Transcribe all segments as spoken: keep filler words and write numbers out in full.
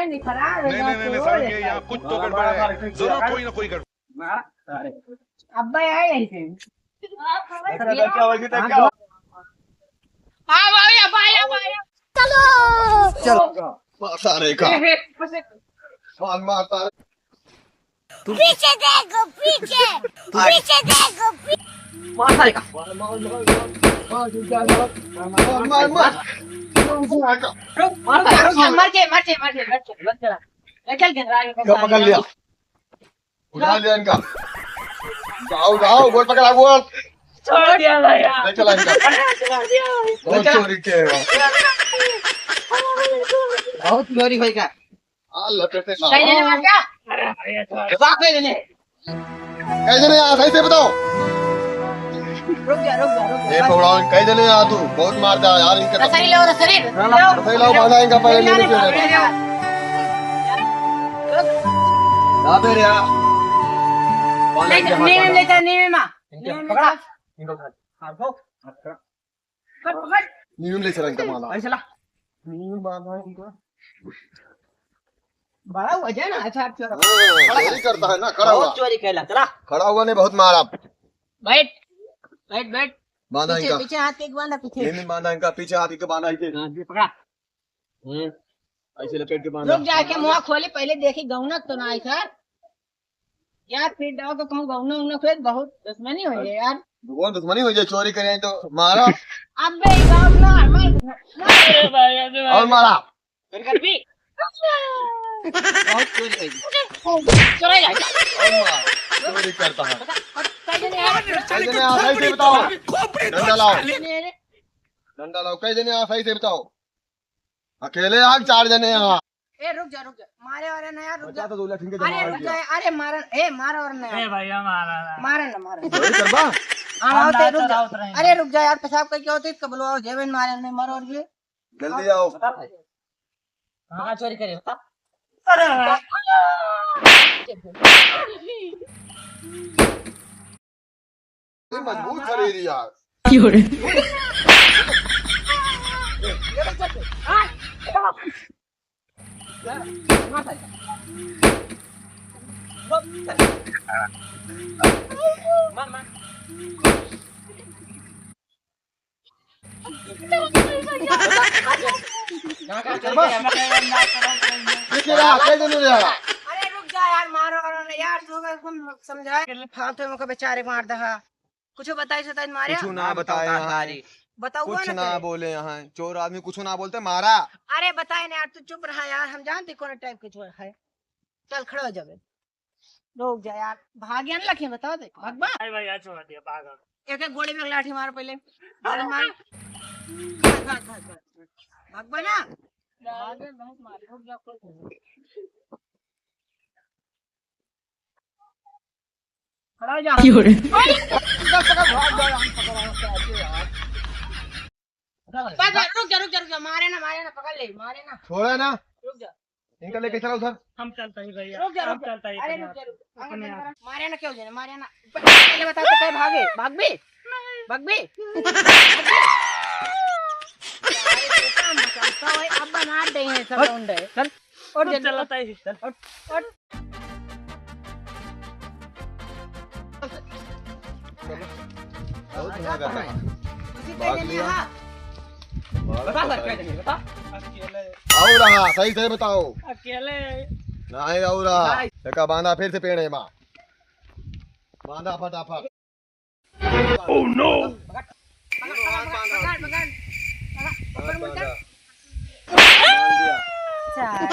नहीं, नहीं, नहीं, नहीं, सर, ये यहाँ कुछ तो गड़बड़ है। जरूर कोई ना कोई गड़बड़। अब्बा आए यहीं से। हाँ भाई, अब्बा आया, अब्बा आया। चलो। चलो। मार सारे का। मार, मार सारे। पीछे देखो, पीछे। पीछे देखो, पीछे। मार सारे का। मार, मार, मार। मार, मार, मार। मार, मार, मार। मर गए, मर गए, मर गए, मर गए, मर गए। निकल गए, रानी को पकड़ लिया। उठा लिया इनका। उठाओ, उठाओ, बोल पकड़ा, बोल। छोड़ दिया भैया। ले चला इनका। छोड़ दिया। बहुत चोरी किए हो। बहुत चोरी होई का? आ, लपेटे ना। कहीं नहीं मार क्या? अरे भैया, छोड़। बाप ने नहीं। कैसे नहीं आया, सही से बताओ। रुक जा, रुक जा, रुक जा। ए, पकड़ाओ, कैसे नहीं आया तू? बहुत मारता है यार इनके। रसरी लो, रसरी। रसरी लाओ, बांधा इनका पहले, ले नीचे ले। ना दे रे यार। बांधा इनके हाथ, नीम बांधा। लेता, नीम माँ। इनके नीम पकड़ा। लेता। इनको उठा। हाथ को, हाथ पकड़ा। पकड़, पकड़। नीम ले चला इनका माला। ऐसे ला। नीम बांधा इनका। बड़ा वजन है, अच्छा, अच्छा। हाँ, चोरी करता है ना, खड़ा हुआ। बहुत चोरी कैला, चला। खड़ा हुआ ने बहुत मारा। बैठ, बैठ, बैठ। बांधा पीछे, इनका। पीछे हाथ के बांधा, पीछे। ये नहीं बांधा इनका, पीछे हाथ के बांधा इसे। हाँ, ये पकड़ा। हम्म, ऐसे लपेट के बांधा। रुक जाके मुंह खोली, पहले देखी गौनक तो ना आई सर। यार, फिर डाल के कहूँ गौनक उनक हुए, बहुत दुश्मनी हो जाए यार। कौन दुश्मनी हो जाए, चोरी करे तो मारा। अबे, ये बाप ना, मार, मार। अरे भाई, अरे भाई। और मारा। फिर कर भी। बहुत चोरी करी। चला जा। और मार। चोरी करता है। बता, बता, कई जने आ? कई जने आ, सही से बताओ। डंडा लाओ। नहीं, नहीं। डंडा लाओ, कई जने आ, सही से बताओ। अकेले आ, चार जने आ। ए, रुक जा, रुक जा। मारे वाले ना यार, रुक जा। बचा तो दो लाख इनके अरे, जमा रुक हो जा, गया। अरे, मारन, ए, मारे वाले ना ए, यार। भैया, मारा ना। मारे ना, मारे। चोरी करबा? हाँ, हम आओ, ना ते, रुक जा। चोरावत रहे। अरे, रुक जा यार, पेशाब करके आओ, ते कब लो, आओ, जेबे में मारे, नहीं मारो और ये। जल्दी आओ। बता भाई। कहाँ चोरी करे, बता। अरे। ये मजबूत शरीर यार। क्यों रे? मार, मार। ये क्या रहा? क्या देने रहा? अरे रुक जा यार, मारो, मारो ना यार, तू एकदम समझा। फालतू में बेचारे मार दहा। कुछ बताई सताई मारे? कुछ ना बताए यहाँ। बताओ कुछ ना। बोले यहाँ। चोर आदमी कुछ ना बोलते, मारा। अरे बताए ना यार, तू चुप रहा यार, हम जानते कौन टाइप के चोर है। चल खड़ा हो जाबे। रुक जा यार, भाग यान लखे, बता दे, भगवा। अरे भैया, छोड़ दिया, भाग, भाग। एक एक गोड़े में लाठी मार पहले। गोड़े मार। भाग, भाग, भाग, भाग। भगवा ना। भाग, बहुत मार, रुक जा, कोई नहीं। खड़ा हो जा। क्यों रे? पकड़, पकड़, रुक जा, रुक जा, रुक जा, मारे ना, मारे ना, पकड़ ले, मारे ना। छोड़े ना। रुक जा। इनका लेके चला उधर। हम चलता ही भैया, रुक जा, हम रुक जा। चलता ही अरे भैया। रुक जा, रुक जा। अपने आप। मारे ना, क्यों जाने, मारे ना। पहले बता तो, कहीं भागे, भाग भी? भाग भी? अरे, तो काम बचाता है, अब बना दे हैं सब हट। लौंडे। चल। और खुद जल्दी चलाता है। चल। और, और बहुत भागा था। किसी पे भाग नहीं लिया। रहा। बता सर, क्या चाहिए, बता। अकेले। आओ रहा, सही से बताओ। अकेले। नहीं आओ रहा। नहीं। देखा, बांधा फिर से पेड़ है माँ। बांधा फटाफट। Oh no! पकड़, पकड़, पकड़, पकड़, पकड़, पकड़, पकड़, मुर्गा। बांध दिया। सारे के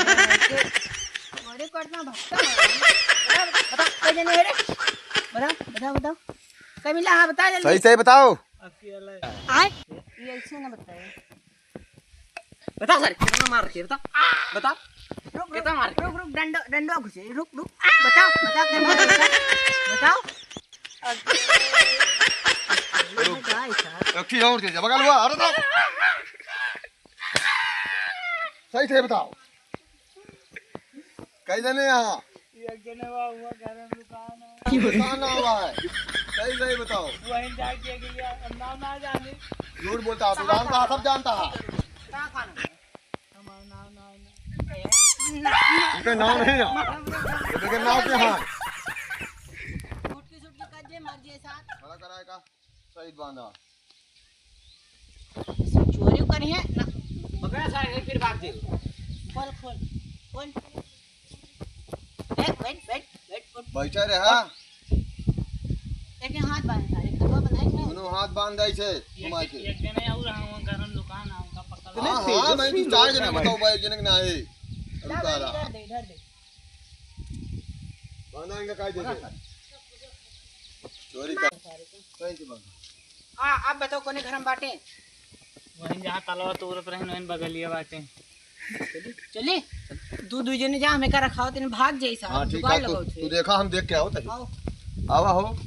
बड़े कोट में भक्ता है। बता, बता, कई जने है रे? बता, बता, बता। कई मिला? हाँ, बता जल्दी। सही, सही बताओ। आय? ये ऐसे ना बताए। बता सारे, कितना मार रखी है, बता। बता। रुक, रुक, कितना मार रखी है? रुक, रुक, डंडो, डंडो घुसे, रुक, रुक। बताओ, बताओ, क्या मार रखी है? बताओ। रुक। रखी और दे, बगल हुआ, अरे तो। सही से बताओ। कई जने यहाँ? एक जने हुआ, हुआ घर में दुकान है। दुकान ना हुआ है। सही, सही बताओ। वहीं जाके के लिए, हम नाम ना जाने। झूठ बोलता है, तू जानता है, सब जानता है। का खाना है? हमारा नाम, नाम, नाम। इनका नाव नहीं ना। ये देखे नाव के हाथ। छुटकी छुटकी कर दे, मर जाए साथ। बड़ा कराए का? सही बांधा। चोरी करी है ना। पकड़ा सारे, फिर भाग जाए। खोल, खोल, खोल। बैठ, बैठ, बैठ, बैठ, उठ। बैठा रहा। एक हाथ बांध, एक हाथ बांध, एक दोनों हाथ बांध ऐसे घुमा के। एक जने और हम गरम दुकान है, उनका पकड़ हाँ, हाँ, मैं तो चार जने बताओ भाई, एक जने के ना है। ला, उतारा। इधर दे, इधर दे। बांधा इनका काहे देते? चोरी कर। सही से बांधा। हाँ, अब बताओ कोने घर में बाटे? वहीं जहाँ तलवा तोड़त रहे, वहीं बगलिया बाटे। चली, दू, दू जने जा, हमें का रखाओ, तने भाग जाई साहब, हाँ, ठीक जुगाड़ है, तू, लगाओ थे। तू देखा, हम देख के आओ तनी। आओ। आवा हो।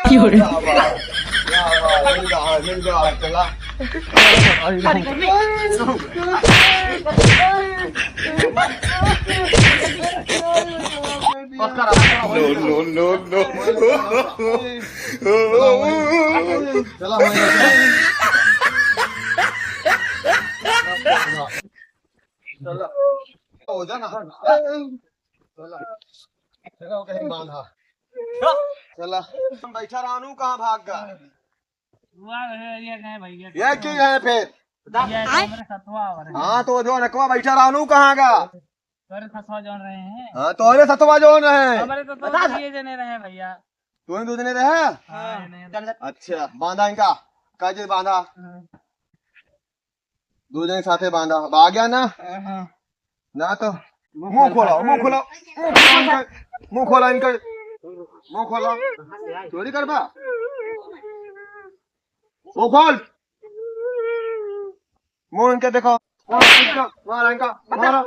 क्यों रे? क्या बात, क्या बात, मिल रहा है, मिल रहा है, चला। No, no, no, no। चला, वहीं। चला। हो जा ना। चला। चला, कहीं बांधा। चला। हम बैठा रहनू, कहाँ भाग गा? हुआ है, ये गए भैया। ये की है फिर? ये हमरे सतवा और है। हाँ, तो जो रखवा बैठा रहनू, कहाँ गा? तोरे सतवा जोन रहे हैं। हाँ, तोरे सतवा जोन रहे हैं। हमरे तो, तो बता। ये जने रहे भैया। तू ही दू जने रहे? हाँ, ये नहीं। अच्छा, बांधा इनका। का जे बांधा? हाँ। दू जने साथे बांधा। अब आ गया ना? हाँ। ना तो मुंह खोला, मुंह खोला, मुंह खोला इनका, मुंह खोला इनका, मुंह खोला। चोरी करबा? मुंह खोल। मुंह इनके देखो। मारा इनका, मारा इनका, मारा।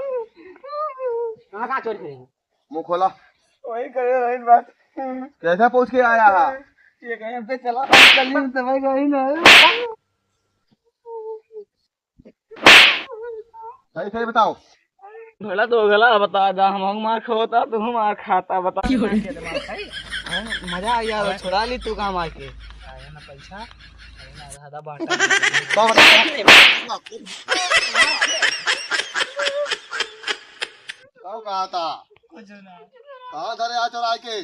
कहाँ, कहाँ चोरी करेंगे? मुंह खोला। वही करे रही बात। कैसा पूछ के आया है? ये कहीं पे चला, चलिए, दवाई का ही ना है। सही, सही बताओ। भला तो गला बता जा, हम मार खाता, तू मार खाता, बता। क्यों रे? मजा आ गया, छोड़ा ली तू काम आके। आया ना पैसा, आया ना आधा बांटा। तो बता। का कहा था? कुछ ना। कहाँ धरे आ चोराई के?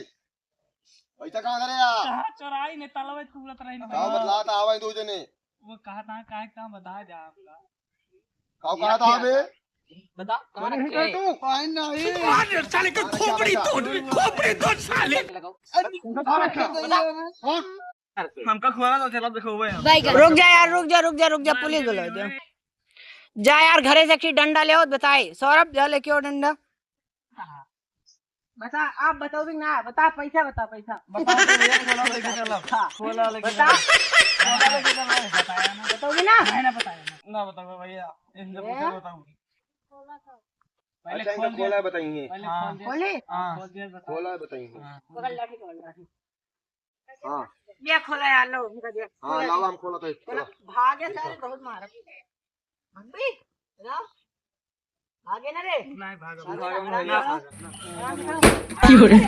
पैसा कहाँ धरे आ? कहाँ चोराई ने, तलवे तूड़त रही। का बतला था, आवे दो जने। वो कहा था, काहे का बता जा आपका। का कहा था बे? बता, कहाँ रखे? तू? पाइन नहीं। आज साले के खोपड़ी तोड़, खोपड़ी तोड़ साले। लगाओ। अरे, कौन सा रखा? बता। कौन? हमका खुआना तो चला देखो हुए हम। रुक जा यार, रुक जा, रुक जा, रुक जा, पुलिस बुलाओ, जा। जा यार, घरे से एक ठे डंडा ले आओ, बताए। सौरभ, जा लेके आओ डंडा। बता, आप बताओ भी ना, बता, पैसा बता, पैसा। बताओ तो भैया, खोला लेके चलो। हाँ। खोला लेके बता। चलो। खोला लेके चलो। बताया ना। बताओगी ना? नहीं ना बताया ना। ना बताओ भैया, इनसे ए? पूछो बताओ। पहले अच्छा, इनका खोल खोला दिया। बताइए। पहले हाँ। खोल दिया। खोली? हाँ। खोल दिया, बता। खोला बताइए। हाँ। पकड़ लाठी, पकड़ लाठी। हाँ। ये खोला यार, लो, इनका दिया। हाँ, खोला लाओ, दिया। हम खोला तो खोला। खोला। भागे सारे, बहुत मारा। भाग भी? लो। भागे ना रे। नहीं भागा। भागे ना, भागा ना, भागा ना। भागा ना। क्यों रे?